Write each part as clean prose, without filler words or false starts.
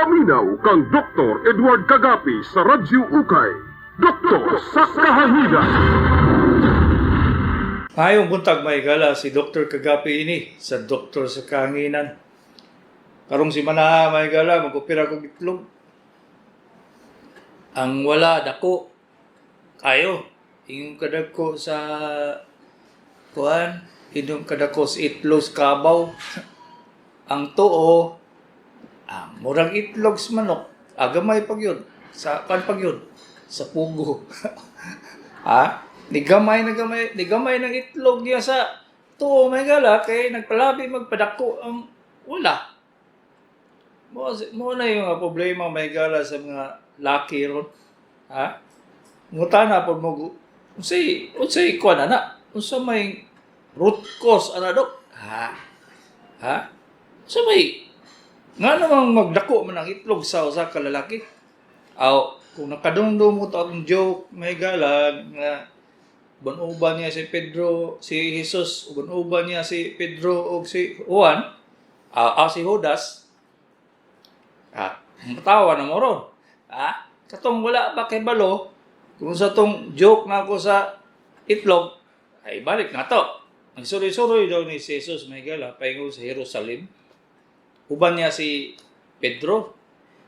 Paminaw kang Dr. Edward Kagapi sa Radyo Ukay. Doktor sa Kahanginan. Maayong buntag, mga higala, si Dr. Kagapi ini sa Doktor sa Kahanginan. Karong simana, mga higala, mag-opera kog itlog. Ang wala dako kayo. Ingon kadako sa kuan, ingon kadako sa itlog sa kabaw. Ang tuo, ang murag itlog sa manok, agamay pag yun, sa kan pag yun, sa pugo. Ha? Ni gamay na gamay, ni gamay ng itlog niya sa tuo, mga higala, kay nagpalabi magpadako ang wala. Mo na yung mga problema, mga higala, sa mga laki ron. Ha? Ngutana po mo, unsay kuan ana? Unsa may root cause ana, dok? Ha? Ha? Unsa may nga namang magdako man ang itlog sa usa ka lalaki? Aw, kung nakadungdung mo to akong joke, mga higala, nga uban-uban niya si Pedro, si Jesus, uban-uban niya si Pedro og si Juan, si Judas, matawa na mo ron. Katong wala pa kay balo, kung sa tong joke na ako sa itlog, ay balik na to. Ang suroy-suroy daw ni si Jesus, mga higala, paingon sa Jerusalem. Uban niya si Pedro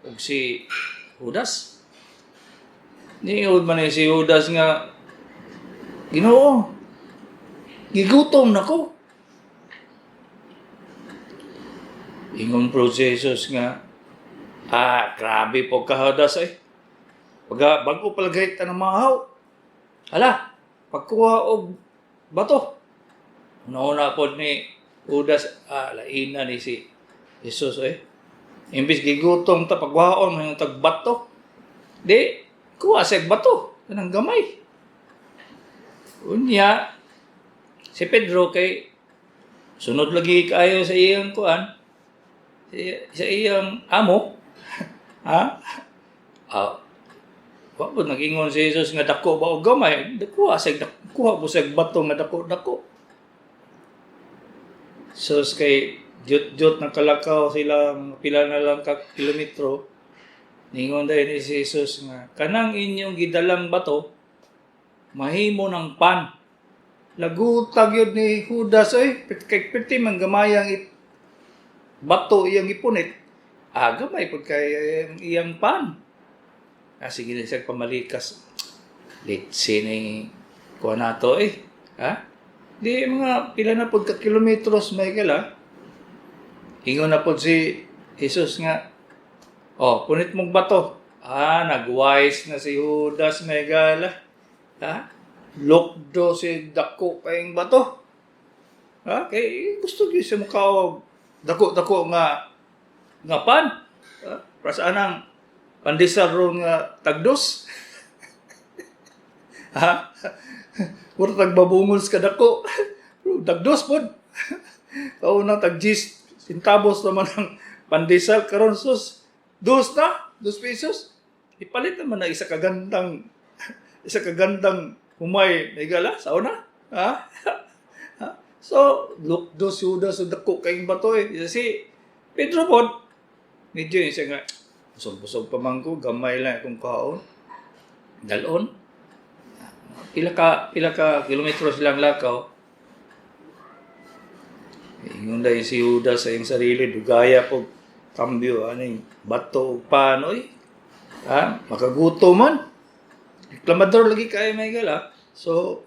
ug si Judas. Niingon man ni si Judas nga, "Ginoo, gigutom na ko." Ingon pro si Jesus nga, "Grabe po ka, Judas eh. Pagka bago palagay ta ng mahaw. Hala, pagkuha og bato." Una-una po ni Judas, laina ni si Jesus eh. Imbis gigutom ta pagwaon may tag bato. Di, kuha sa bato, kanang gamay. Unya, si Pedro kay sunod lagi kayo sa iyang kuan, sa iyang amo. Ha? Wa po nag-ingon si Jesus nga dako ba o gamay, kuha sa kuha po sa bato nga dako dako. Sus, kay jut-jut na kalakaw sila, mga pila na lang ka kilometro. Ningon dahil ni si Jesus nga, "Kanang inyong gidalang bato, mahimo ng pan." Lagutag yun ni Judas ay, kay perti man gamayang it, bato iyang ipunit. Gamay pud kay ang iyang pan. Sige na siya pamalikas. Litsi ni kuha na to eh. Ha? Di mga pila na pud ka kilometros, Michael, ha? Ingon na pud si Jesus nga, "Oh, punit mong bato." Nagwise na si Judas, Michael, ah. Ha? Lokdo si dako kayong bato. Ha? Kay gusto gyud siya mukha dako-dako nga nga pan. Ha? Para sa anang pandesal ro nga tagdos. Ha? Puro tagbabungol ka dako. Tagdos pod. Kauna tag 10 centavos naman ang pandesal, karon sus. Dos na, 2 pesos. Ipalit naman na isa kagandang humay higala sa una. Ha? Ha? So, look do si Judas sa dako kayong bato eh. Si Pedro pod, medyo yun siya nga, busog-busog pa man ko, gamay lang akong kaon. Dalon. Pila ka kilometro silang lakaw. Ingon dahil si Judas sa iyang sarili, "Dugaya po kambyo aning bato ug pan oy. Ha? Makaguto man." Reklamador lagi kay Michael, ha. So,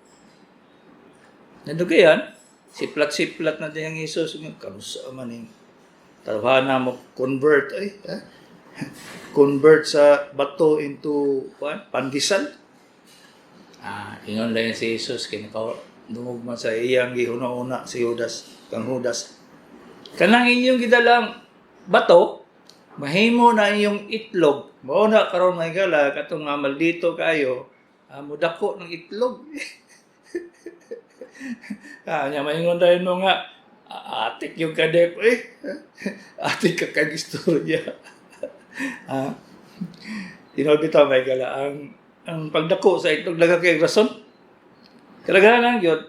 nadugayan, siplat-siplat na din ang Jesus. Kanusa man yung tawhana mo convert ay, ha? Convert sa bato into what? Pandesal. Ingon lang si Jesus kay naka dungog man sa iyang gihuna-una si Judas, kang Judas. "Kanang inyong gidalang bato, mahimo na inyong itlog." Mao na karon, mga higala, katong nga maldito kayo, mudako ng itlog. Nya maingon dahil mo nga, "Atik yung kadep eh. Atik ka kag istorya." Tinuod bitaw, mga higala, ang pagdako sa itlog laga kay rason. Kalaganan gyud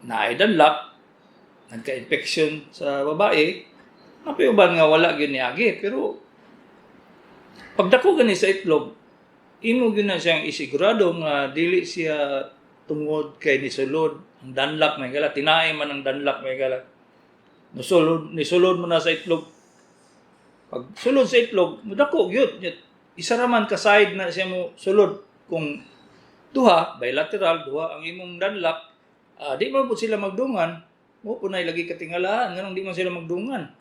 naay danlak, nagka-infection sa babae, napi uban nga wala gyud niagi pero Pagdako gani sa itlog, imo gyud na siyang isigurado nga dili siya tungod kay nisulod ang Dunlap, mga higala, tinae man ang Dunlap, mga higala. Nisulod, nisulod mo na sa itlog. Pag sulod sa itlog, mudako gyud. Isa ra man ka side na siya mo sulod. Kung duha, bilateral, duha ang imong Dunlap, di man po sila magdungan, mo po na lagi katingalahan, nganong di man sila magdungan.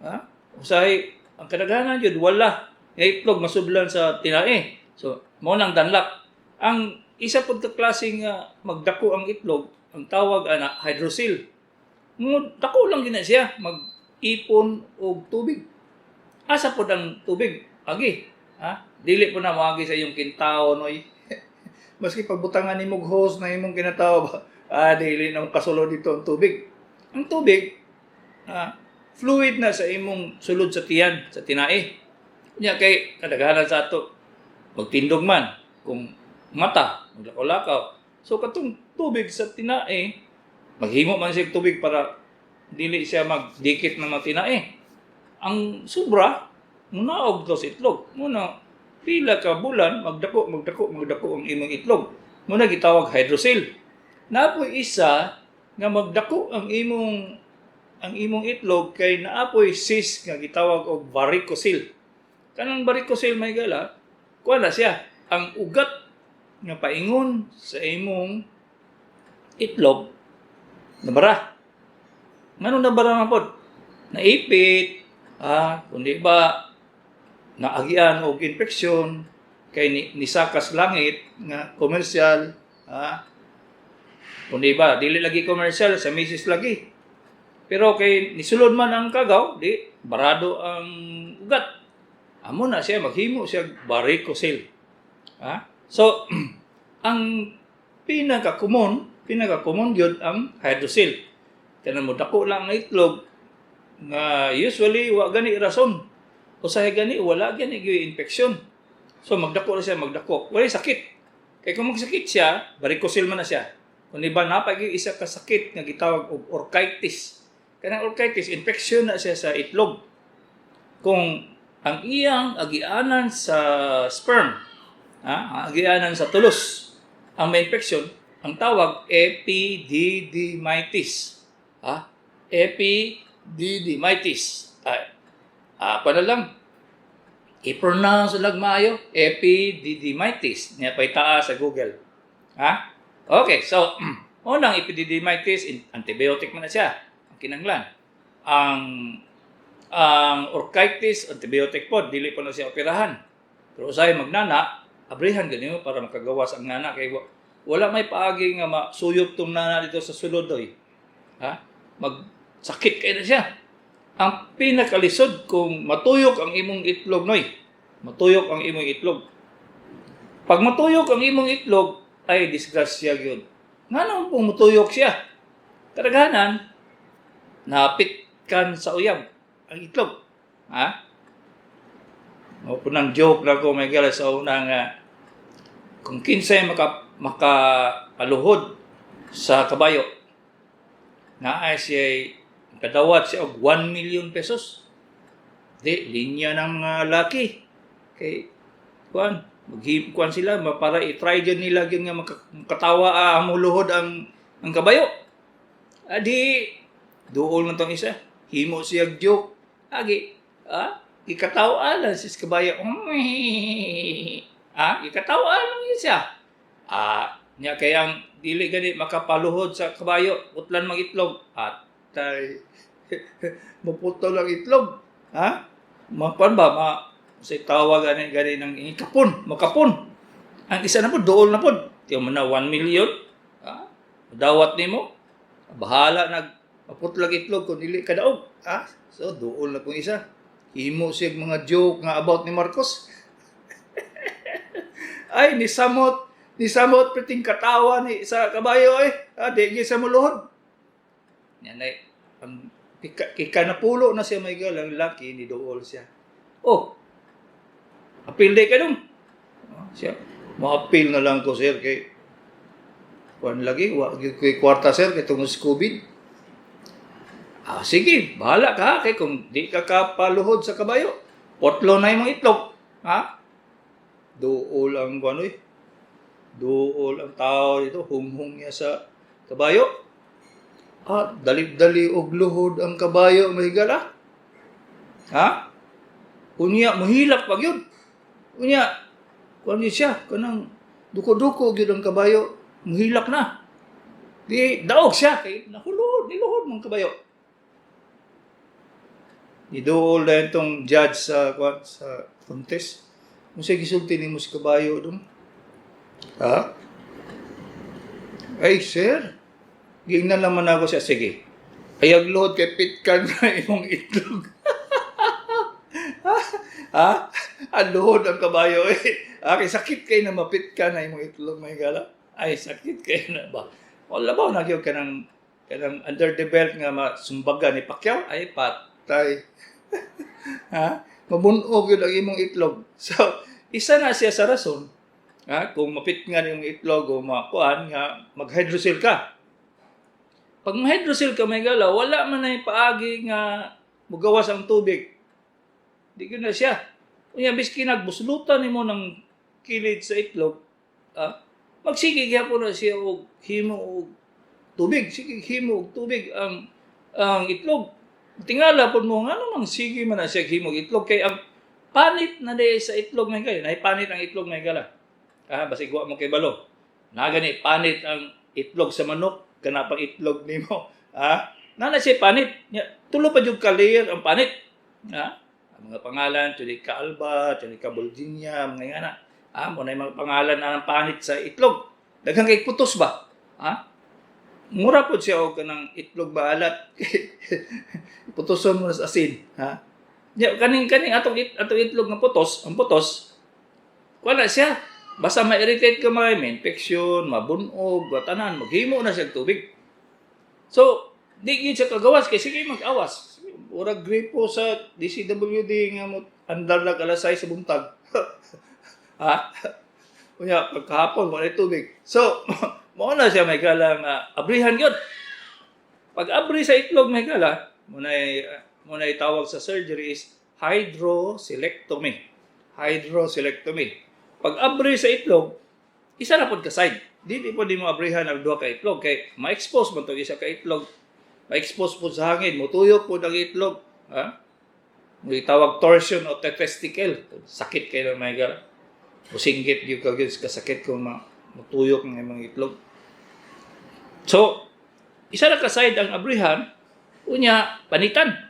Ha? Usahay, ang kadaghanan yun, wala. Nga itlog masudlan sa tinae. So, mao nang Dunlap. Ang isa pud ka klase nga magdako ang itlog, ang tawag ana hydrocele. Mo dako lang gina siya mag-ipon og tubig. Asa pod ang tubig? Agi. Ha? Dili po na moagi sa iyong kintaon oy. Maski pagbutangan nimo og hose na imong kinatawo ba, dili na kasulod dito ang tubig. Ang tubig, fluid na sa imong sulod sa tiyan, sa tinae. Nya kay kadaghanan sa ato magtindog man kung mata, maglakaw-lakaw. So katong tubig sa tinae, maghimo man siya og tubig para dili siya magdikit ng mga tinae. Ang sobra, munaog to sa itlog. Muna, pila ka bulan, magdako, magdako, magdako ang imong itlog. Muna gitawag hydrocele. Naapoy isa nga magdako ang imong itlog kay naapoy cyst nga gitawag og varicocele. Kanang varicocele, mga higala, kuha na siya. Ang ugat nga paingon sa imong itlog nabara. Nganong nabara man pod? Naipit, kundi ba naagian og infeksyon kay nisakas langit nga commercial, kundi ba dili lagi commercial, sa misis lagi. Pero kay nisulod man ang kagaw, di barado ang ugat. Amo na siya maghimo siya varicocele. Ha? So ang pinaka-common gyud ang hydrocele. Kanang mo dako lang ang itlog nga usually wa gani rason. Usahay gani wala gani gyud infection. So magdako na siya, magdako. Wala sakit. Kay kung magsakit siya, varicocele man na siya. Kung iba na pa isa ka sakit nga gitawag og orchitis. Kanang orchitis, infection na siya sa itlog. Kung ang iyang agianan sa sperm, ang agianan sa tulos, ang may infection, ang tawag epididymitis. Ha? Epididymitis. Ay, pa na lang. I-pronounce lang maayo, epididymitis. Niya pa itaas sa Google. Ha? Okay, so, unang epididymitis, antibiotic man na siya. Ang kinanglan. Ang orchitis, antibiotic po, dili pa na siya operahan. Pero usahay magnana, abrihan ganyo para makagawas ang nana kay wala may paagi nga masuyop tong nana dito sa sulod oy. Ha? Magsakit kay na siya. Ang pinakalisod kung matuyok ang imong itlog noy. Matuyok ang imong itlog. Pag matuyok ang imong itlog, ay disgrasya gyud. Ngano pong mutuyok siya? Kadaghanan, napitkan sa uyab ang itlog. Ha? Mao po nang joke na ko may gala sa una nga kung kinsay makapaluhod sa kabayo, naa siya kadawat siya og 1 million pesos. Di linya ng laki kay kuan maghim kuan sila para i-try gyud nila gyud nga makatawa muluhod ang kabayo. Adi duol na tong isa, himo siya joke agi, ikatawa lang si kabayo, ikatawa lang yun siya. Nya kay ang dili gani makapaluhod sa kabayo, putlan mag itlog atay, maputol ang itlog, ha, makuan ba ma sa tawag gani gani ng ikapon, makapon ang isa na po, duol na po. Tiyo mo na 1 million, ha, dawat nimo, bahala nag maputlag itlog kung dili kadaog, ha. So duol na pong isa, himo siya mga joke nga about ni Marcos. Ay, ni samot perting katawa ni sa kabayo eh. Di gyud sa muluhod. Yan ay ang kika napulo na siya may galang laki ni duol siya. Oh. Appeal day ka dong. Oh, siya, mo-appeal na lang ko, sir, kay kuan lagi wa gyud ko'y kwarta, sir, kay tungod sa COVID. Sige, bahala ka kay kung di ka kapaluhod sa kabayo, potlo na imong itlog. Ha? Duol ang kuan oy. Duol ang tao dito, hunghong niya sa kabayo. Ah, dali-dali og luhod ang kabayo, mga higala. Ha? Unya, muhilak pag yun. Unya, kuan gyud siya, kanang duko-duko gyud ang kabayo, muhilak na. Di daog siya kay nahulod, niluhod mong kabayo. Niduol na itong judge sa kuan sa contest. Unsa gisulti nimo sa kabayo dong? Ha? Ay, sir. Giingnan naman ako siya. Sige. Ayag luhod kay pitkan na imong itlog. Ha? Ang luhod ang kabayo eh. Ah, kay sakit kay na mapit ka na imong itlog, mga higala. Ay, sakit kay na ba? Wala ba nagyo ka ng kanang under the belt nga masumbaga ni Pacquiao? Ay, patay. Ha? Mabunog yun ang imong itlog. So, isa na siya sa rason, ha? Kung mapit nga yung itlog o makuan nga mag-hydrocele ka. Pag ma-hydrocele ka, may gala, wala man na paagi nga mugawas ang tubig. Di gyud na siya. Unya biski nagbuslutan nimo ng kilid sa itlog, ah, magsige gyapon na siya og himo og tubig, sige himo og tubig ang itlog. Tingala pud mo nga namang sige man na siya himo og itlog kay ang panit na di sa itlog nga kay nay panit ang itlog nga gala. Ah, basig wa mo kay balo. Na gani panit ang itlog sa manok kana pang itlog nimo. Ah, na na siya panit. Nya, tulo pa jud ka layer ang panit. Ah, ang mga pangalan, tunica alba, tunica bulginia, mga ngana. Ah, mo na yung mga pangalan na ang panit sa itlog. Daghang kay putos ba? Ah? Mura pod siya og kanang itlog ba alat. Putoson mo na sa asin, ha? Nya kaning kaning atong itlog nga putos, ang putos wala siya. Basta ma-irritate ka may infection, mabunog, tanan, maghimo na siya og tubig. So, di gyud siya kagawas kay sige mag-awas. Murag gripo sa DCWD nga mo andar lang alas 6 sa buntag. Ha? Unya pagkahapon wala tubig. So, mao na siya may gala nga abrihan gyud. Pag abri sa itlog may gala, mo na tawag sa surgery is hydrocelectomy. Hydrocelectomy. Pag abri sa itlog, isa na pod ka side. Dili po di mo abrihan ang duha ka itlog kay ma-expose man tong isa ka itlog. Ma-expose po sa hangin, mutuyok po ang itlog. Ha? May tawag torsion of the testicle. Sakit kayo ng mga gala. Musinggit gyud ka gyud kasakit kung mutuyok ng imong itlog. So, isa na ka side ang abrihan, unya panitan.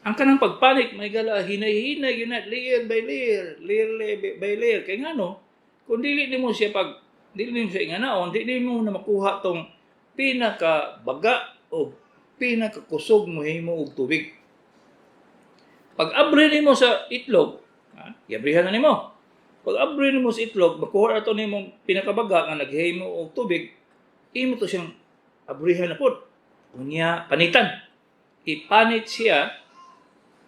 Ang kanang pagpanit may gala hinay-hinay yun na layer by layer, layer by layer. Kay ngano, kung dili nimo siya pag dili nimo siya inganaon, dili mo na makuha tong pinaka baga o pinakakusog mohimo og tubig. Pag abri nimo sa itlog, ha, iabrihan na nimo. Pag abri nimo sa itlog, makuha ato nimo pinakabaga nga naghimo og tubig, imo to siyang abrihan na pod. Unya panitan. Ipanit siya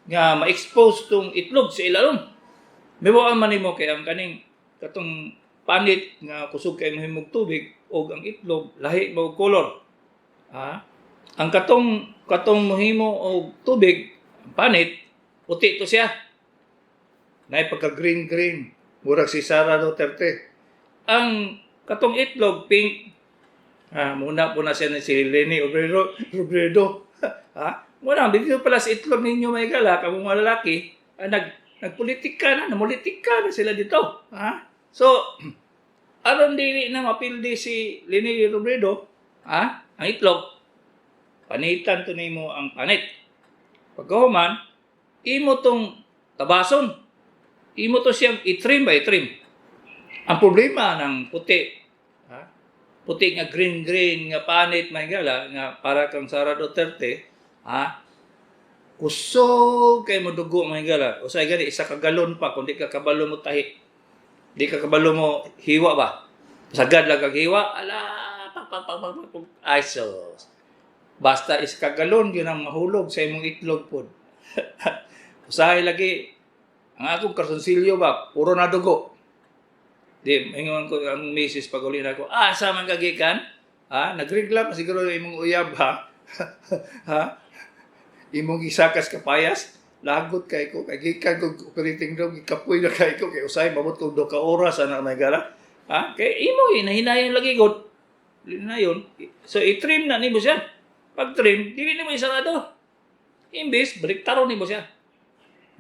nga ma-expose tong itlog sa ilalom. Mibuan man nimo kay ang kaning katong panit nga kusog kay mahimog tubig og ang itlog lahi mo og color. Ha? Ang katong katong mohimo og tubig, ang panit puti to siya. Nay pagka green green, murag si Sara Duterte. Ang katong itlog pink. Ah, muna po na siya ni si Leni Robredo. Robredo. Ha? Muna, dito pala sa itlog ninyo may gala, kamo mga lalaki, ah, nagpolitika na, namulitika na sila dito. Ha? So, aron dili na mapildi si Leni Robredo, ha? Ang itlog, panitan to nimo ang panit. Pagkahuman, imo tong tabason. Imo to siyang i-trim ba, i-trim. Ang problema ng puti, ha? Puti nga green green nga panit may gala nga para kang Sara Duterte, ha? Kusog kay mo dugo may gala. Usay gani isa ka galon pa kung di ka kabalo mo tahi. Di ka kabalo mo hiwa ba? Sagad lang kag hiwa, ala pak pak pak pak, pak. Ay sus. Basta isa ka galon yun ang mahulog sa imong itlog pod. Usahay lagi ang akong karsonsilyo ba, puro na dugo. Di, ingon ko ang misis pag uli na ako, ah, sa man kagikan? Ha? Nagrigla pa siguro imong uyab, ha? Ha? Imong isakas kapayas? Lagot kay ko kay gikan ko operating room, gikapoy na kay ko kay usahay maabot kog 2 ka oras ana, may gala. Ha? Kay imo hinahinayon lagi gud. Hinayon. So i-trim na nimo siya. Pag trim, dili nimo isarado. Imbis baliktaron nimo siya.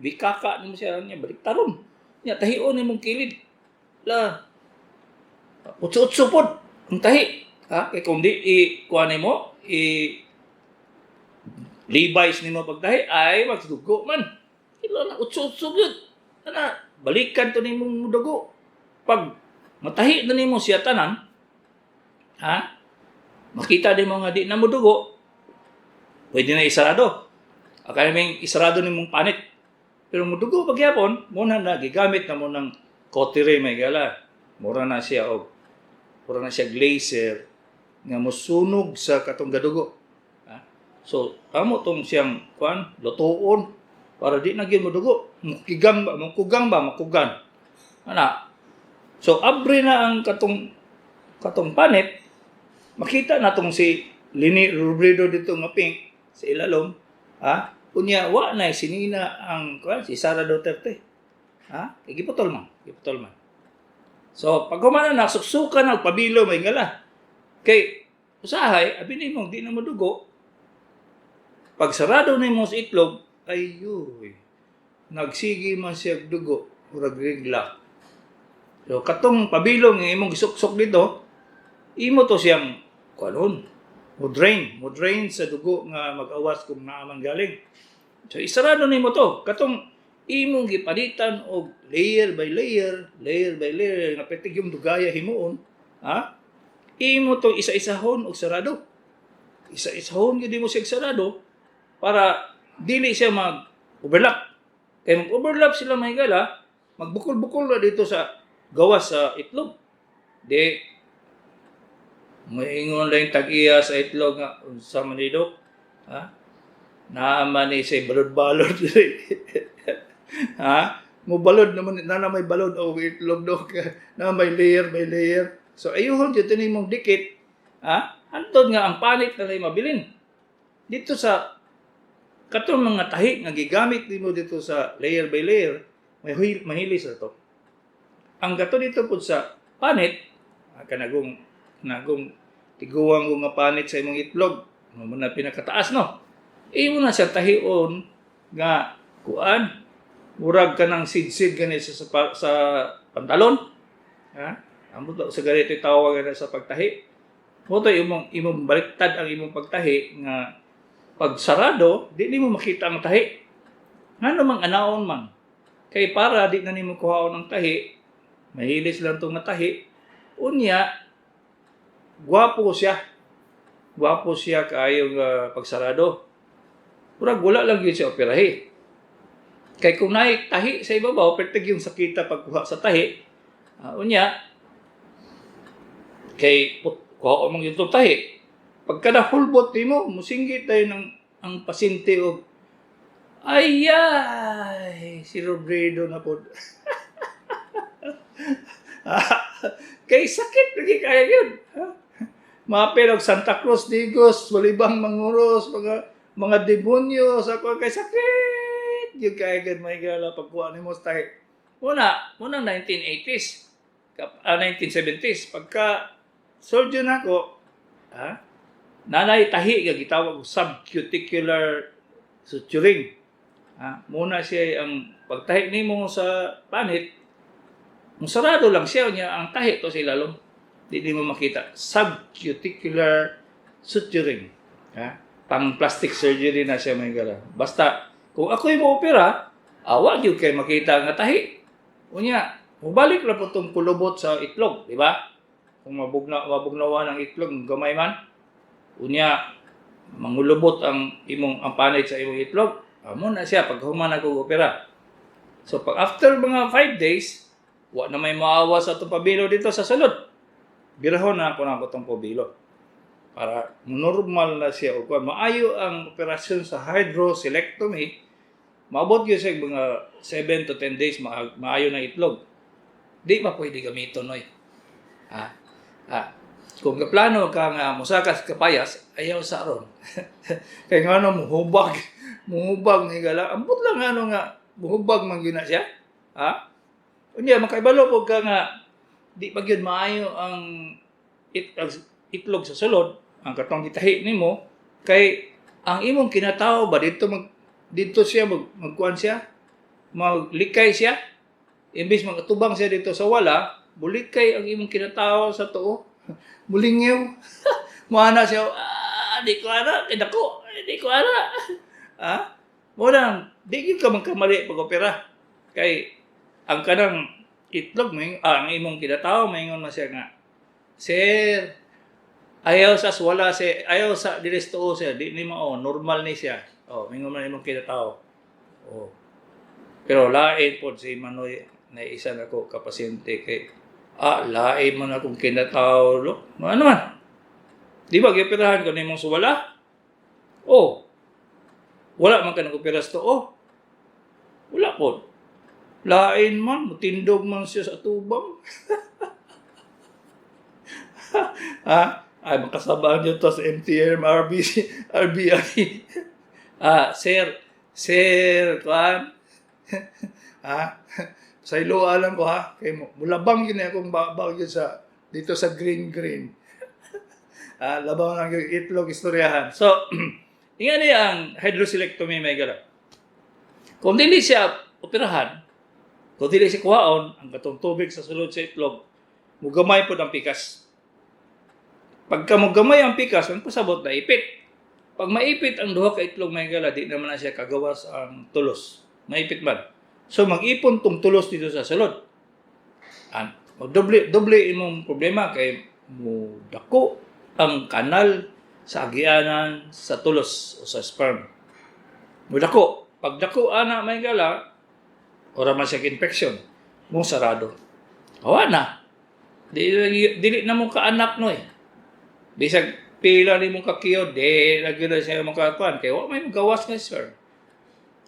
Bikaka nimo siya niya baliktaron. Nya tahion nimong kilid. La. Utso-utso pod ang tahi. Ha? Kay kung di i kuha nimo, i Levi's nimo pagtahi ay magdugo man. Ilo na utso-utso gyud. Ana, balikan to nimong dugo. Pag matahi na nimo siya tanan, ha? Makita nimo nga di na mo dugo, pwede na isarado. Akala may isarado nimong panit. Pero mudugo pagyapon, muna na gigamit na mo ng cautery, may gala. Mura na siya laser nga mosunog sa katong gadugo. Ha? So, amo tong siyang kuan, lutuon para di na gyud modugo. Mukigang ba, mukugang ba, makugan. Ana. So, abre na ang katong panit, makita na tong si Leni Robredo dito nga pink sa ilalom, ha? Unya wa na sinina ang kuan si Sara Duterte. Ha? Kay giputol man, giputol man. So, pag humana na suksukan na pabilo, may ngala. Kay usahay abi nimo di na modugo. Pag sarado nimo sa itlog, ayuy. Nagsige man siya og dugo, murag regla. So katong pabilong nga imong gisuksok dito, imo to siyang kuanon, mo drain sa dugo nga mag-awas kung naa man galing. So isarado nimo to, katong imong gipalitan og layer by layer, layer by layer nga pertig yung dugaya himuon, ha? Imo to isa-isahon og sarado. Isa-isahon gyud mo siya og sarado para dili siya mag overlap. Kay mag overlap sila, mga higala, magbukol-bukol na dito sa gawas sa itlog. Di moingon lang tag-iya sa itlog nga, "Unsa man ni, Dok? Ha? Naa man ni say balod-balod diri. Ha? Mo balod naman na may balod o itlog, Dok, na may layer by layer." So ayuhon jud nimong dikit, ha? Hantod nga ang panit na lay mabilin. Dito sa katong mga tahi nga gigamit nimo dito sa layer by layer, may mahilis na to. Ang gato dito pud sa panit, kanagong nagong tiguang ko nga panit sa imong itlog, mo na pinakataas, no. Imo na siya tahion nga kuan, murag ka ng sidsid gani sa pantalon. Ha? Amo to sa ganito tawag na sa pagtahi. Mo to imong baliktad ang imong pagtahi nga pag sarado, di nimo makita ang tahi. Ngano mang anaon man? Kay para di na nimo kuhaon ang tahi, mahilis lang tong tahi. Unya, gwapo siya. Gwapo siya kaayo nga pagsarado. Murag wala lang yun siya operahe. Kay kung naay tahi sa ibabaw, pertig yung sakita pagkuha sa tahi. Unya, kay kuha mong yung tahi. Pagka nahulbot nimo, musinggit tayo ng ang pasyente og "Ayay, si Robredo na po." Kay sakit lagi kaya yun. Ha? Maapil og Santa Cruz Digos, walibang manguros, mga demonyo sa kuha kay sakit. Yung kaya gud, may gala, pagkuha nimo sa tahi. Una, unang 1980s, 1970s, pagka surgeon ako, ha? Nanay tahi nga gitawag og subcuticular suturing. Ha? Muna siya ang pagtahi nimo sa panit, sarado lang siya niya ang tahi to sa ilalom. Di mo makita. Subcuticular suturing. Ha? Pang plastic surgery na siya, may gala. Basta, kung ako'y mo opera, awa gyud kay makita nga tahi. Unya, mubalik ra po tong kulubot sa itlog, di ba? Kung mabugnawan ang itlog, gamay man. Unya, mangulubot ang panit sa imong itlog. Amo na siya pag human ako opera. So pag after mga 5 days, wa na may maawa sa atong pabilo dito sa sulod. Birahon na ako na ako itong pabilo. Para normal na siya o kuan. Maayo ang operasyon sa hydrocelectomy, maabot yun siya mga 7 to 10 days, maayo na itlog. Di pa pwede gamiton, noy. Ha? Ha? Kung gaplano ka nga musaka sa kapayas, ayaw sa ron. Kay nga mo hubag. Muhubag ni gala. Ambot lang ano nga muhubag man gyud na siya. Ha? Unya makaibalo pud ka nga di pa gyud maayo ang itlog sa sulod, ang katong gitahi nimo kay ang imong kinatawo ba dito mag dito siya magkuan siya, maglikay siya. Imbis magatubang siya dito sa wala, bulikay ang imong kinatawo sa tuo. Mulingew. Muana siya, ah, di ko ana, kay dako, di ko ana. Ha? Mo nang di gyud ka magkamali pag opera. Kay ang kanang itlog mo, ang imong kinatawo maingon man siya nga, "Sir, ayaw sa wala si ayaw sa dili sa tuo siya, di ni mao normal ni siya." Oh, mingon man imong kinatawo. Oh. Pero lain pod si Manoy na isa nako ka pasyente kay lain man akong kinatawo lo. Ano man? Di ba gioperahan ko nimong suwala? Oh. Wala man ka nag-opera sa tuo. Wala pod. Lain man, mutindog man siya sa tubang. Ha? Ay, makasabaan niyo to sa MTM, RBC, RBI. Ah, sir, sir, kuan. Ha? Sa ilo alam ko ha, kay mo, mulabang yun akong babaw yun sa, dito sa green green. Ah, labang lang yung itlog istoryahan. So, inga niya ang hydrocelectomy may gala. Kung dili siya operahan, kung dili siya kuhaon, ang katong tubig sa sulod sa itlog, mugamay pod ang pikas. Pagka mugamay ang pikas, ang pasabot na ipit. Pag maipit ang duha ka itlog may gala, di naman na siya kagawas ang tulos. Maipit man. So mag-ipon tong tulos dito sa sulod. An, magdoble doble imong problema kay mo dako ang kanal sa agianan sa tulos o sa sperm. Mudako. Pag dako ana may gala, ora man siya infection, mo sarado. Awa na. Dili, dili na mo kaanak no eh. Bisag pila ni mo kakiyo, di lagi na siya mo kakuan kay wa may gawas nga sperm.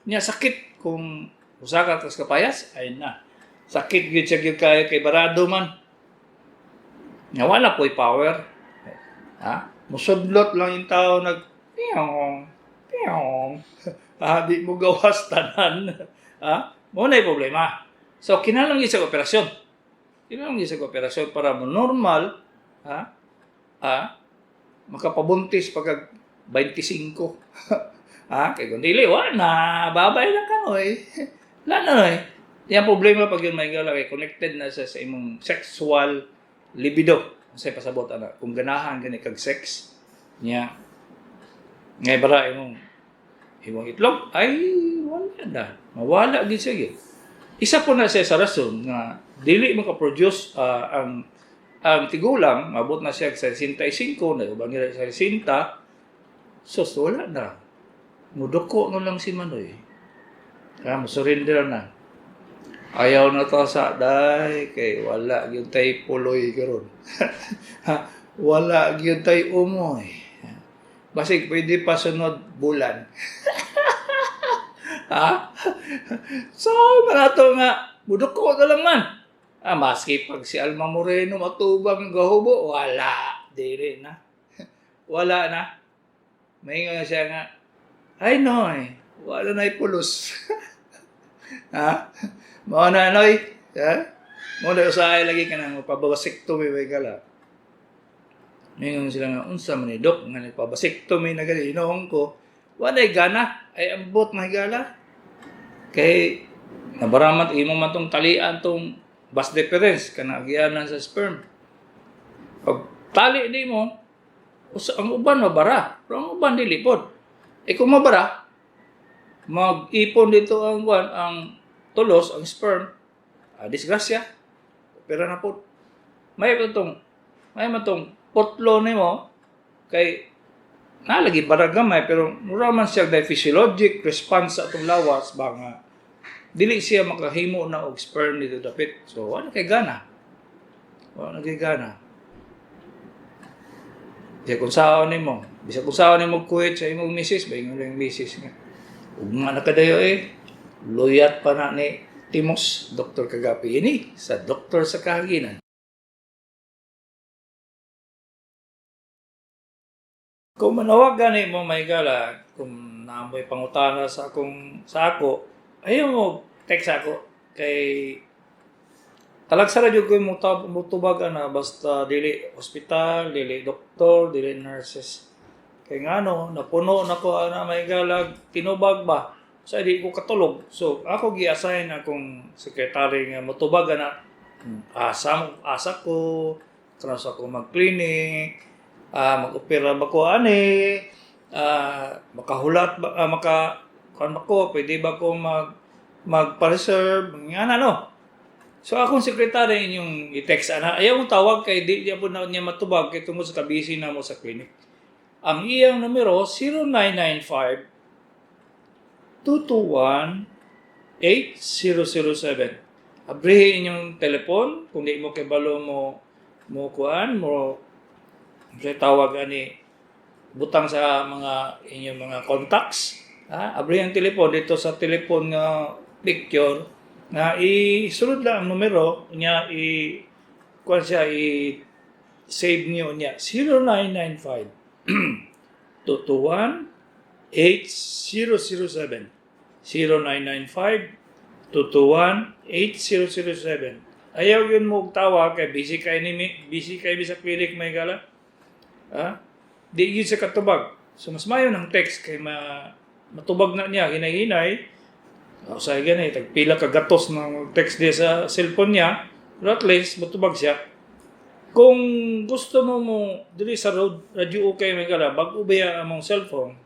Nya sakit kung usa ka tas kapayas ay na. Sakit gyud siya gyud kay barado man. Nya wala po'y power. Ha? Musudlot lang yung tao nag piyong piyong. Ha, di mo gawas tanan. Ha? Mo na problema. So kinahanglan gyud sa operasyon. Kinahanglan gyud sa operasyon para mo normal, ha? Ha? Makapabuntis pagka 25. Ha? Kay kung dili, wa na, babay na ka oy. Wala na oy. Yang problema pag yun may gala kay connected na sa imong sexual libido. Sa pasabot ana, kung ganahan gani kag sex niya ngay bara imong itlog ay wala na. Mawala gid siya gyud. Isa po na siya sa rason nga dili maka-produce ang tigulang, mabot na siya sa 65, na ubang nila sa 60, so wala na. Muduko na lang si Manoy. Kaya mo-surrender na. Ayaw na to sa day kay wala gyud tay puloy karon. Wala gyud tay umoy. Basig pwede pa sunod bulan. Ha? So, manato nga muduko na lang man. Ah, maski pag si Alma Moreno matubang gahubo, wala. Dili na. Wala na. May siya nga, ay noy, wala na ipulos. Ha? Mao na noy. Ha? Mao na usahay lagi ka nang mapabasiktomy may kala. Ngayon sila nga, unsa man ni dok, nga nagpabasiktomy na gali, inoong ko, wala gana, ay ambot na higala. Kay, nabaramat imo man tong talian tong vas deferens, kana agianan sa sperm. Pag tali ni mo, ang uban mabara, pero ang uban dili pod. E kung mabara, mag-ipon dito ang kuan, ang tulos, ang sperm, disgrasya. Pero na po. May man tong putlo nimo kay nalagi bara gamay pero mura man siya dahil physiologic response sa atong lawas ba nga dili siya makahimo na og sperm dito dapit. So wala kay gana. Wala kay gana. Di kung saan nimo, bisag kung saan nimo kuwit sa imong misis, ba ingon lang misis nga. Ug nga nakadayo eh. Luyat pa na ni Timos, Dr. Kagapi ini sa Doktor sa Kahaginan. Kung manawag gani mo may gala, kung Naamoy pangutana sa akong sa ako, ayaw mo text ako kay talagsa ra jud ko mo mutubag ana, basta dili ospital, dili doktor, dili nurses. Kay ngano, napuno na ko ana, may galag tinubag ba sa di ko katulog. So ako gi-assign akong secretary nga motubag ana, asa asa ko karon sa ako mag-clinic, mag-opera ba ko ani, makahulat ba, maka kuan ba ko, pwede ba ko magpa-reserve nga na, no? So akong sekretary inyong i-text ana. Ayaw mong tawag kay di po na niya matubag kay tungod sa kabisi na mo sa clinic. Ang iyang numero, 0995 221 8007. Abrihi inyong telepon kung di mo kabalo mo mo kuan mo sa tawag ani, butang sa mga inyong mga contacts. Ha? Abrihi ang telepon dito sa telepon nga picture nga isulod lang ang numero niya, i kuan siya, i save niyo niya, 0995 221 8007, 0995 221 8007. Ayaw yun mo og tawag kay busy kay sa clinic, may gala. Ha? Di yun sa katubag. So mas mayo ng text kay matubag na niya hinay-hinay. O sa gani tagpila ka gatos ng text diya sa cellphone niya, pero at least matubag siya. Kung gusto mo mo diri sa road radyo okay, may gala, bag-o ba ya among cellphone?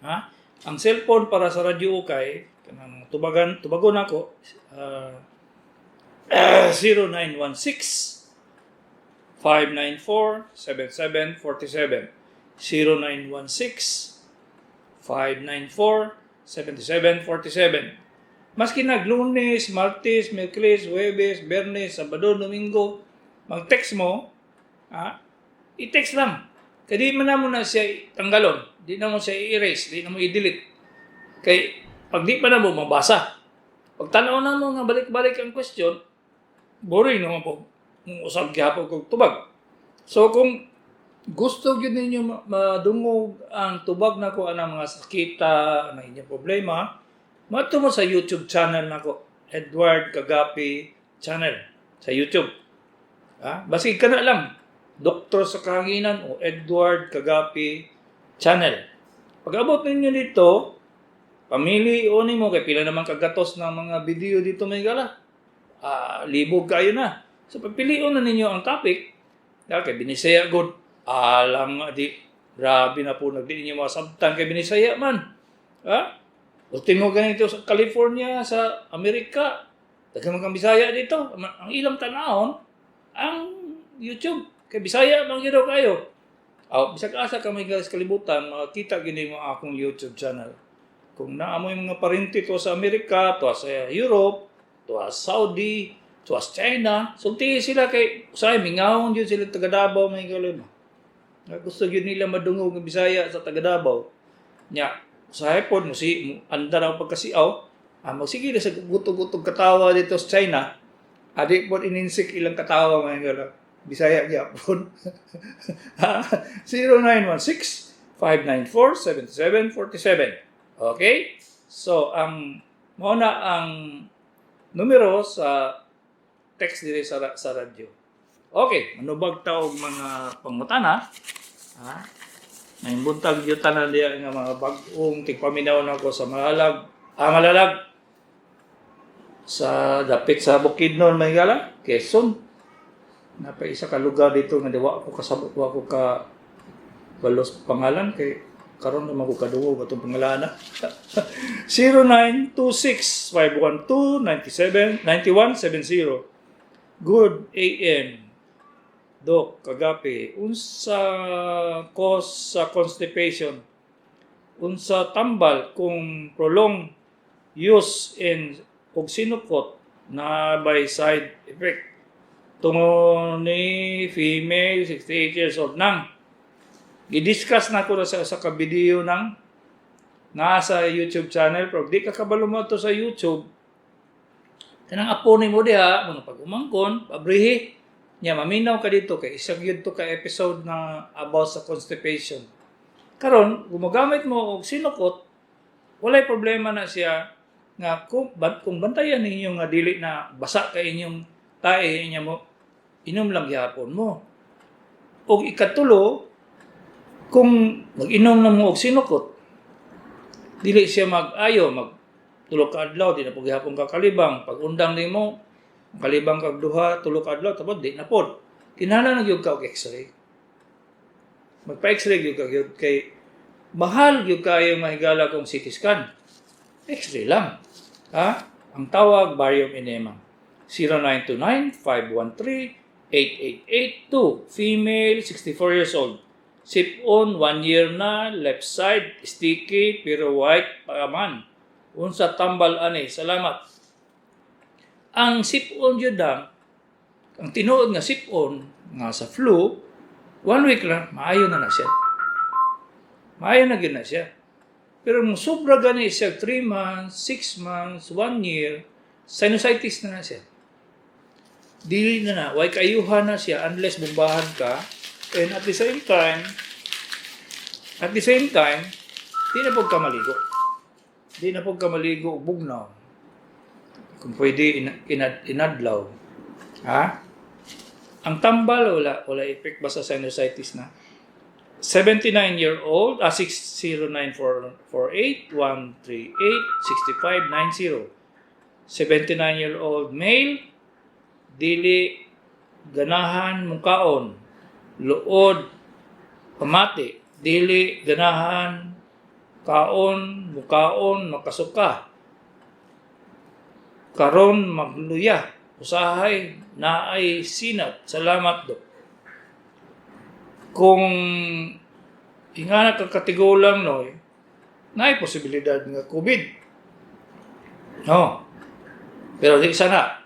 Ha? Ang cellphone para sa Radyo Okay kanang tubagan tubagon ako, 0916 594 7747, 0916 594 7747. Maski nag Lunes, Martes, Miyerkules, Huwebes, Biyernes, Sabado, Domingo, mag-text mo, ha? I-text lang. Kaya di man na mo na siya tanggalon, di na mo siya i-erase, di na mo i-delete. Kay pag di pa na mo mabasa, pag tanaw na mo nga balik-balik ang question, boring naman po kung usab gyapon kog tubag. So kung gusto gyud ninyo madungog ang tubag nako anang mga sakita, ang inyong problema, maadto mo sa YouTube channel nako, Edward Kagapi Channel sa YouTube. Ha? Basig ka na lang, Doktor sa Kahanginan o Edward Kagapi Channel. Pag abot ninyo dito, pamili o nimo kay pila naman kagatos ng mga video dito, may gala. Libog kayo na. So pagpilion na ninyo ang topic, dahil kay Binisaya good. Alang di grabe na po nagdi ninyo masabtan kay Binisaya man. Ha? Ultimo ganito sa California, sa Amerika, daghan man kang Bisaya dito. Ang ilang tanawon ang YouTube kay Bisaya man gyud kayo. Aw, bisag asa ka may sa kalibutan, makakita gini mo akong YouTube channel. Kung naa mo yung mga parente to sa Amerika, to sa Europe, to sa Saudi, to sa China, sulti sila kay usay mingawon jud sila taga Davao, may galon. Gusto gyud nila madungog ang Bisaya sa taga Davao. Nya, usahay pod mo si mo anda raw pagkasiaw, magsige na sa gutog-gutog katawa dito sa China. Adi pod ininsik ilang katawa, mga galon. Bisaya gyapon. 0916 594 7747. Okay? So, ang mao na ang numero sa text dire sa radyo. Okay, manubag ta og mga pangutana. Ha? May buntag gyud tanan diya nga mga bag-ong tigpaminaw nako sa Malalag. Malalag sa dapit sa Bukidnon, may gala, Quezon. Napa isa ka lugar dito nga di wa ko kasabot, wa ko ka balos pangalan kay karon naman ko kadungog atong pangalan. 0926 512 97 9170. Good AM, Doc Kagapi, unsa cause sa constipation? Unsa tambal kung prolong use in og sinukot na by side effect? Tungo ni female, 68 years old nang. Gi-discuss na ko na sa sa ka video nang nasa YouTube channel, pero di ka kabalo mo to sa YouTube. Kanang apo nimo diha, mga pag-umangkon, pabrihi. Nya maminaw ka dito kay isa gyud to ka episode na about sa constipation. Karon, gumagamit mo og sinukot, walay problema na siya nga kung bantayan ninyo nga dili na basa kay inyong tae niya mo inom lang gihapon mo. Og ikatulo, kung mag-inom na mo og sinukot, dili siya mag-ayo, mag 3 ka adlaw, di na po gihapon ka kalibang. Pag undang nimo, kalibang kag 2, 3 ka adlaw, tapos di na pod. Kinahanglan na gyud ka og X-ray. Magpa-X-ray gyud ka gyud kay mahal gyud kaayo mahigala kung CT scan. X-ray lang. Ha? Ang tawag, barium enema. 0929-513-8882. Female, 64 years old. Sip-on, 1 year na, left side, sticky, pero white pa man. Unsa tambal ani? Salamat. Ang sip-on yun lang, ang tinuod nga sip-on nga sa flu, one week lang, maayo na na siya. Maayo na gyud na siya. Pero kung sobra gani siya, 3 months, 6 months, 1 year, sinusitis na na siya. Dili na na, way kaayuhan na siya unless bombahan ka. And at the same time, di na pud ka maligo. Di na pud ka maligo og bugnaw. Kung pwede, inadlaw. Ha? Ang tambal, wala, wala effect ba sa sinusitis na? 79-year-old, 60948 138 6590. 79-year-old male, dili ganahan mukaon, luod, pamati, dili ganahan kaon, mukaon, makasuka. Karon magluya, usahay naay sinat. Salamat, Dok. Kung ingana ka katigulang, no, naay posibilidad nga COVID. No. Pero di sana.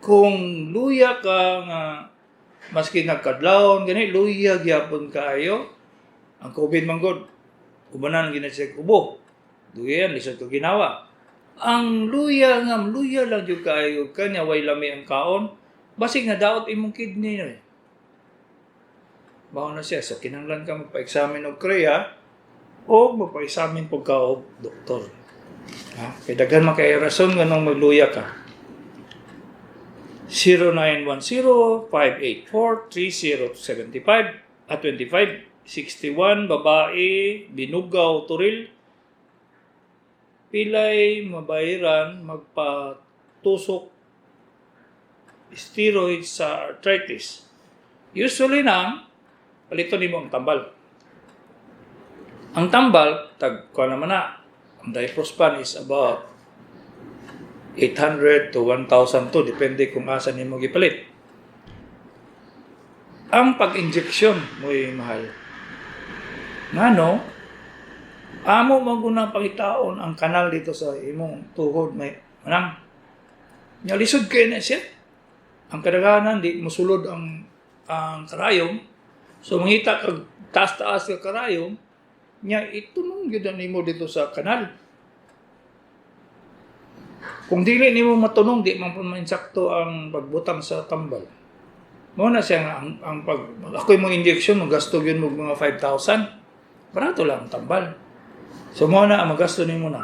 Kung luya ka nga maski nagkadlawon gani luya gyapon kaayo, ang COVID man gud ubanan gina siya ubo. Duyan lisod ko ginawa. Ang luya nga luya lang jud kaayo kanya, way lami ang kaon, basig na daot imong kidney, no. Mao na siya. So, kinahanglan ka magpa-examine og creat o magpa-examine pud ka og doktor. Ha? Kay daghan man kay rason nganong magluya ka. 0910-584-3075 at 25 61, babae, Binugaw, Toril. Pilay mabayaran magpatusok steroids sa arthritis? Usually na paliton nimo ang tambal. Ang tambal, tag kuha naman na. Ang Diprospan is about 800 to 1,000 to, depende kung asa nimo gipalit. Ang pag-injection mo'y mahal. Ngano, amo man guna pangitaon ang kanal dito sa imong tuhod may manang. Nya lisod kay na siya. Ang kadaghanan di mosulod ang karayom. So mangita kag taas-taas ka karayom, nya itunong gyud na nimo dito sa kanal. Kung dili nimo matunong, di man po mainsakto ang pagbutang sa tambal. Mao na siya nga ang pag ako'y mong injection, magasto gyud mo mga 5,000. Barato lang ang tambal. So mao na ang magasto nimo na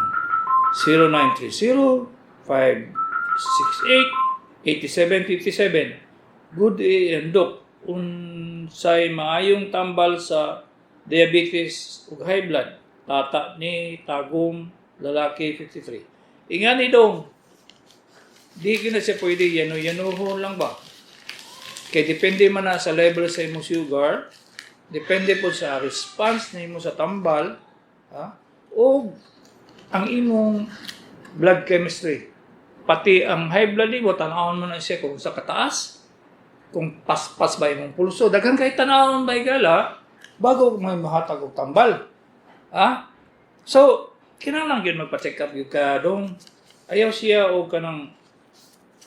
0930 568 8757. Good day and Dok. Unsay maayong tambal sa diabetes ug high blood? Tata ni Tagum, lalaki, 53. Ingani dong. Di gyud na siya pwede yano-yanuhon lang ba? Kay depende man na sa level sa imong sugar, depende po sa response nimo sa tambal, ha? O ang imong blood chemistry. Pati ang high blood nimo, tan-awon mo na siya kung sa kataas, kung paspas ba imong pulso. Daghan kay tan-awon ba igala bago may mahatag og tambal. Ha? So, kinahanglan gyud magpa-check up gyud ka dong. Ayaw siya og kanang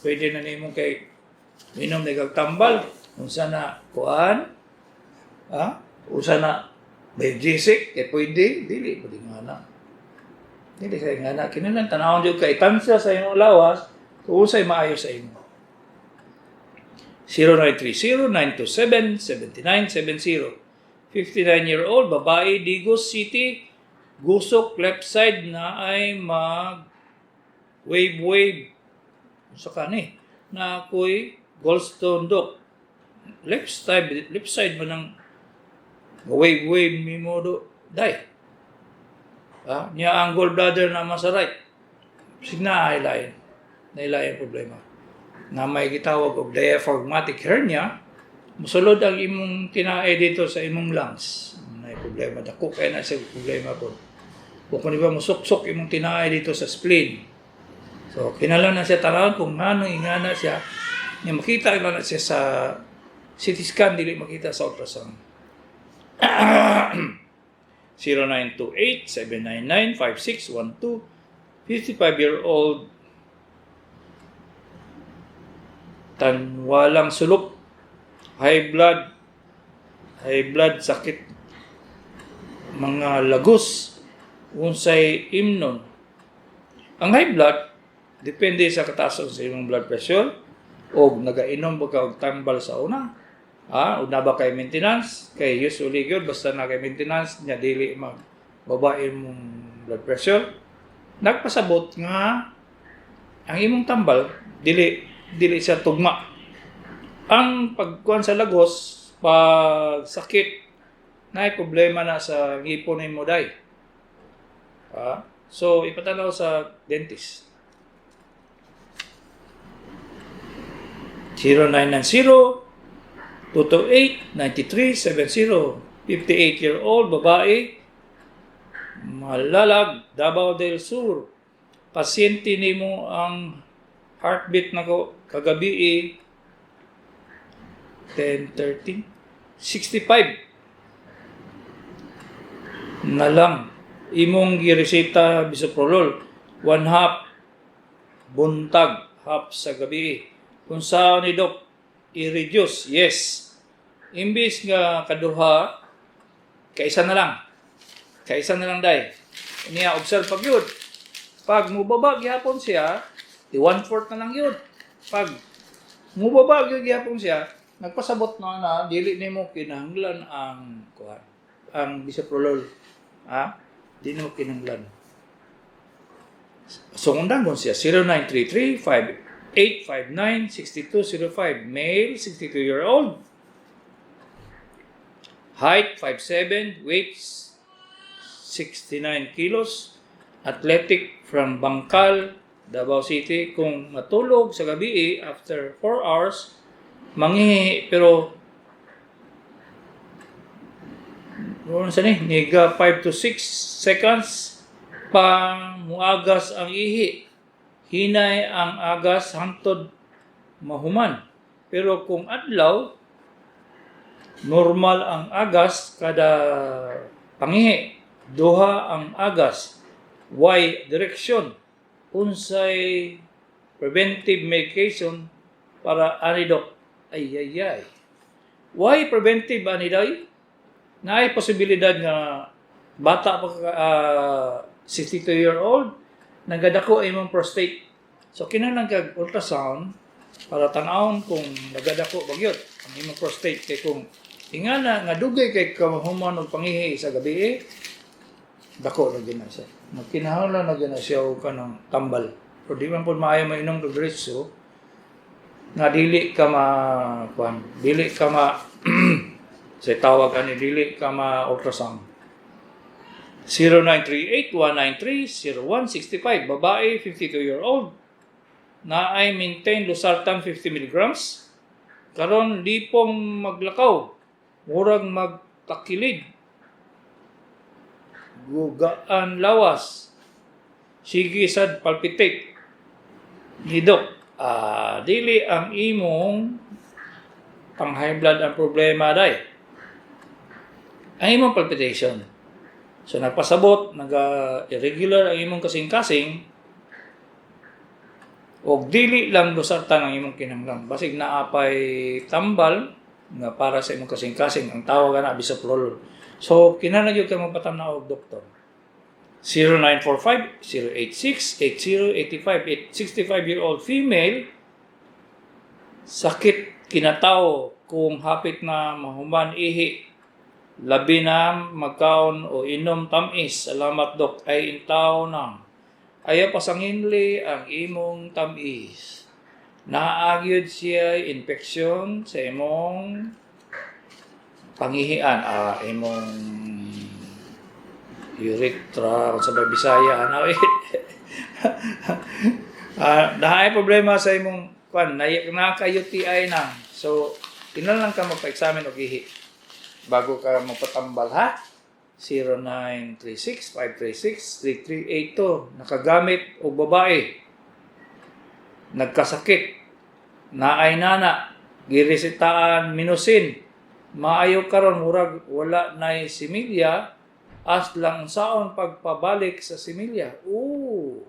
pwede na nimo kay minom na kag tambal unsa na kuan, ha, unsa na Biogesic kay pwede. Dili pwede nga na, dili kay nga na kinahanglan tan-awon jud kay tansya sa imong lawas kung unsay maayo sa imo. 0930-927-7970. 59-year-old, babae, Digos City, gusok left side na ay mag wave wave sa kani na ako'y gallstone, dok. Left side man ang wave wave nimo do, day. Ah, niya ang gallbladder na sa right. Sig na ay lain. Nailain problema. Na may gitawag og diaphragmatic hernia, musulod ang imong tinae dito sa imong lungs. May problema dako kay na sa problema ko. Kung kung ba musuksok imong tinae dito sa spleen. So kinahanglan na siya tanawon kung ngano ingana siya. Nya makita lang na siya sa CT scan, dili makita sa ultrasound. 0928-799-5612. 55-year-old, Tanwalang Sulop, high blood, sakit mga lagos, unsay imnon? Ang high blood, depende sa kataason sa imong blood pressure o nagainom ba ka og tambal sa una, ah, una ba kay maintenance. Kay usually gyud, basta na kay maintenance nya, dili mag baba imong blood pressure, nagpasabot nga ang imong tambal dili dili siya tugma. Ang pagkuan sa lagos, pag sakit na problema na sa ngipon nimo, day. Ah, so ipatanaw sa dentist. 0990 228 9370. 58-year-old babae, Malalag, Davao del Sur. Pasyente nimo ang heartbeat nako kagabi eh, 10, 13, 65 na lang. Imong gireseta bisoprolol, one half buntag, half sa gabi. Kung sa ni dok, i-reduce? Yes. Imbis nga kaduha, kaisa na lang. Kaisa na lang, day. Niya observe pag yun. Pag mubaba gihapon siya, di one-fourth na lang yun. Pag mubaba gyud gihapon siya, nagpasabot na na dili nimo kinahanglan ang kuan, ang bisoprolol. Ha? Di nimo kinahanglan. So undan siya, 0933 859 6205. Male, 62-year-old. Height 5'7, weight 69 kilos. Athletic from Bangkal, Davao City. Kung matulog sa gabi, after 4 hours, mangihi pero ano sa ni niga 5 to 6 seconds pa muagas ang ihi. Hinay ang agas hangtod mahuman. Pero kung adlaw, normal ang agas kada pangihi. Duha ang agas. Y direction. Unsay preventive medication para ani, dok? Ay ay ay. Why preventive ani, day? Naay posibilidad nga bata pa ka, 62-year-old, nagadako imong prostate. So kinahanglan kag ultrasound para tan-awon kung nagadako ba gyud ang imong prostate, kay kung ingana nga dugay kay kamahuman og pangihi sa gabi eh, dako na gyud na siya. Magkinahanglan na gyud na siya og kanang tambal. Pero di man pud maayo mainom og diretso nga dili ka ma kuan, dili ka ma sa tawag ani, dili ka ma ultrasound. 0938-193-0165. Babae, 52-year-old, na ay maintain losartan 50 milligrams. Karon lipong maglakaw, murag magtakilid, gugaan lawas, sige sad palpitate. Ni dok, ah, dili ang imong pang high blood ang problema, day. Ang imong palpitation. So nagpasabot, naga irregular ang imong kasing-kasing, og dili lang losartan ang imong kinahanglan. Basig naa pay tambal nga para sa imong kasing-kasing, ang tawag na bisoprolol. So kinahanglan gyud ka magpatan-aw og doktor. 0945 086 8085. 65-year-old female, sakit kinatao kung hapit na mahuman ihi. Labi na magkaon o inom tamis. Salamat, Dok. Ay intaw na. Ayaw pasanginli ang imong tamis. Naa gyud siya infeksyon sa imong pangihian, imong urethra, kung sa Bisaya, ano eh. Naay problema sa imong kwan, na ka UTI na. So, kinahanglan ka magpa-examine og ihi bago ka magpatambal, ha? 0936-536-3382. Nakagamit og babae. Nagkasakit. Naay nana. Giresitaan Minocin. Maayo karon, murag wala nay similya as lang saon pagpabalik sa similya. Oo.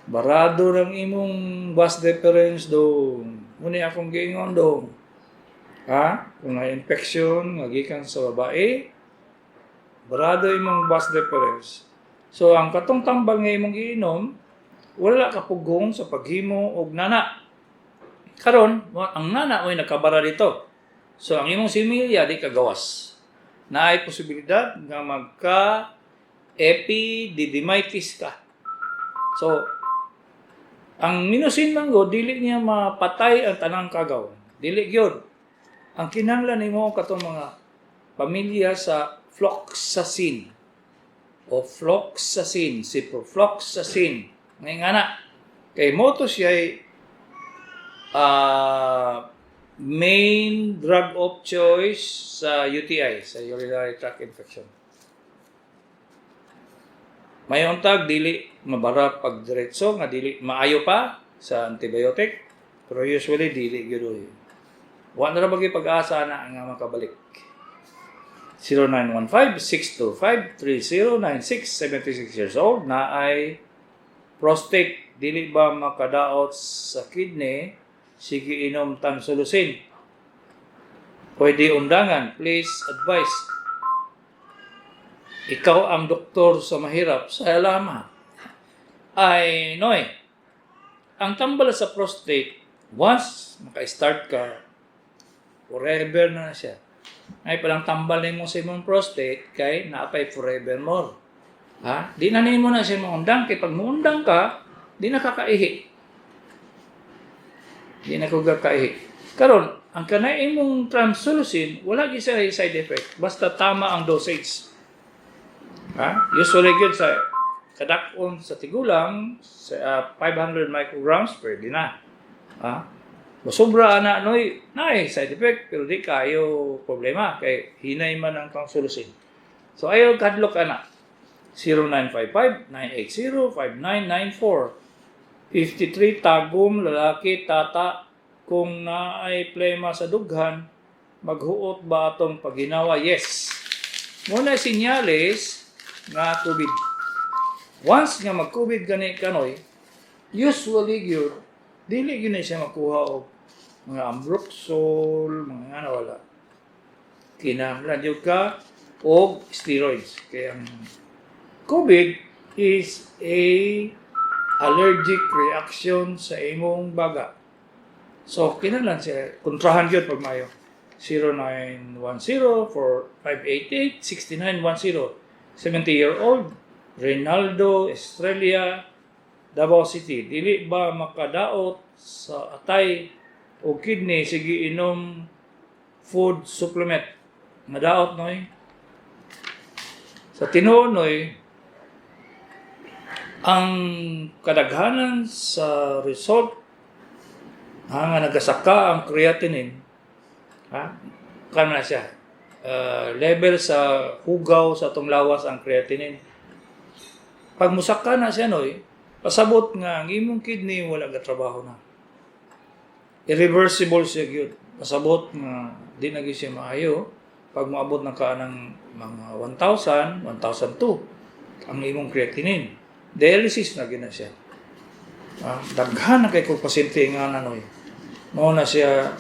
Barado ng imong vas deferens dong. Muni akong giingon dong. Ha? Kung na infection nga gikan sa babae, barado imong vas deferens. So ang katong tambal nga imong giinom, wala ka pugong sa paghimo og nana. Karon, ang nana mo'y nakabara dito. So ang imong similya di kagawas. Naay posibilidad nga magka epididymitis ka. So ang Minocin man go, dili niya mapatay ang tanang kagaw. Dili gyud. Ang kinahanglan nimo katong mga pamilya sa floxacin o floxacin, ciprofloxacin. Ngayon nga na, kay mo to siya main drug of choice sa UTI, sa urinary tract infection. May untag dili mabara pag diretso nga dili maayo pa sa antibiotic, pero usually dili gyud oy. Wa na ra bagay pag-asa na nga makabalik. 0915-625-3096, 76 years old, na ay prostate, dili ba makadaot sa kidney, sige inom tamsulosin? Pwede undangan, please advise. Ikaw ang doktor sa mahirap, salamat. Ay, Noy, ang tambal sa prostate, once maka-start ka, forever na siya. Ay palang tambal nimo sa imong prostate kay naapay forevermore. Ha? Di na nimo na siya maundang kay pag muundang ka, di na kakaihi. Di na ko kakaihi. Karon, ang kanay imong tamsulosin, wala gyud siya side effect. Basta tama ang dosage. Ha? Usually gyud sa kadak-on sa tigulang sa 500 micrograms pwede na. Ha? Mosobra ana noy, naay side effect pero di kayo problema kay hinay man ang tamsulosin. So ayaw kadlok ana. 0955-980-5994. 53 Tagum, lalaki, tata, kung naay plema sa dughan, maghuot ba atong paginawa? Yes. Muna sinyales nga COVID. Once nga mag-COVID gani kanoy, usually gyud dili gyud na siya makuha og mga ambroxol, mga ano, wala. Kinahanglan gyud ka og steroids. Kaya ang COVID is a allergic reaction sa imong baga. So, kinahanglan siya, kontrahan gyud pag mayo. 0910-4588-6910. 70-year-old, Reynaldo Estrella, Davao City. Dili ba makadaot sa atay o kidney sige inom food supplement? Madaot noy. Sa tinuod noy, ang kadaghanan sa result ha, nga nagasaka ang creatinine, ha, kan na siya level sa hugaw sa atong lawas ang creatinine. Pag musaka na siya noy, pasabot nga ang imong kidney wala gatrabaho na. Irreversible siya gyud. Pasabot nga di na gyud siya maayo pag moabot na ka ng mga 1,000, 1,002 ang imong creatinine. Dialysis na gyud na siya. Daghan na kay kog pasyente nga nanoy. Mao na siya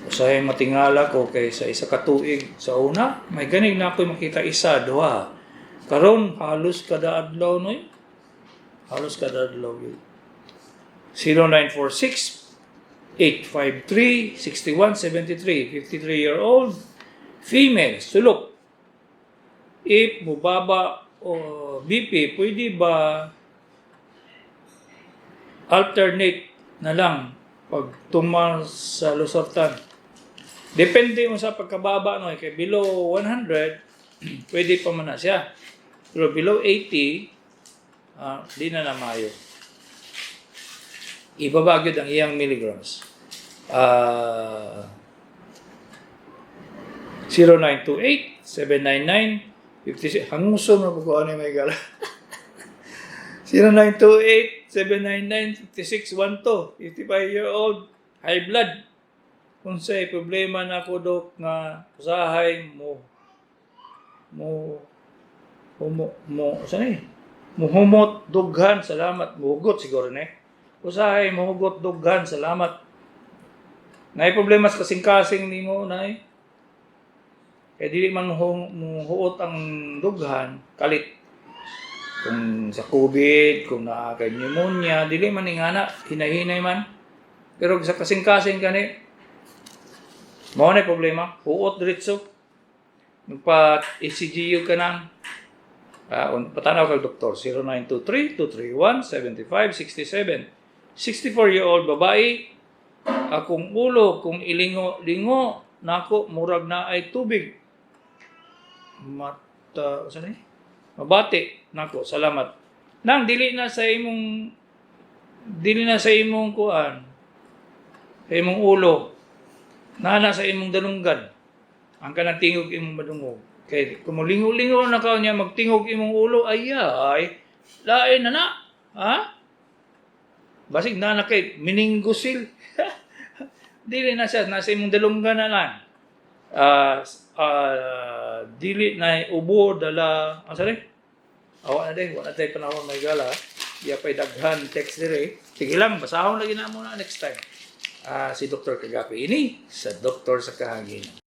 usahay matingala ko kay sa isa ka tuig sa una, may ganig na ako makita isa, duha. Karon halos kada adlaw noy. Halos kada adlaw gyud. 0946 853 6173, 53-year-old female, sulok. If mubaba o BP, pwede ba alternate na lang pag tuma sa losartan? Depende mo sa pagkababa, no, kay below 100 pwede pa man na siya. Pero below 80, di na na maayo. Ibaba gyud ang iyang milligrams. 0928 799 56. Hangusom na ko ano may gala. 0928 799 5612, 55-year-old, high blood. Unsay problema nako, Dok, nga usahay mo mo humo mo sa ni muhumot dughan, salamat. Muhugot siguro ni, usahay muhugot dughan, salamat. Nay problema sa kasing-kasing nimo, nay. Kay dili man muhuot ang dughan, kalit. Kung sa COVID, kung naa kay pneumonia, dili man ingana, hinay-hinay man. Pero sa kasing-kasing kani, mao na problema, huot diretso. Magpa ECGU ka nang patanaw kag doktor. 0923-231-7567, 64-year-old babae. Akong ulo kung ilingo lingo nako murag na ay tubig mata sa ni mabati nako, salamat. Nang dili na sa imong, dili na sa imong kuan, sa imong ulo, naa na sa imong dalunggan ang kanang tingog imong madungog. Kay kung molingo-lingo na ka niya magtingog imong ulo, ay ay lain na na, ha. Basig na na kay meningocele. Dili na siya, nasa imong dalunggan na lang. Dili na ubo dala, ang sorry? Awa na din, wala tayo panahon, may gala. Di pa'y daghan text dire. Sige lang, basahon lagi na muna next time. Si Dr. Kagapi ini sa Doktor sa Kahanginan.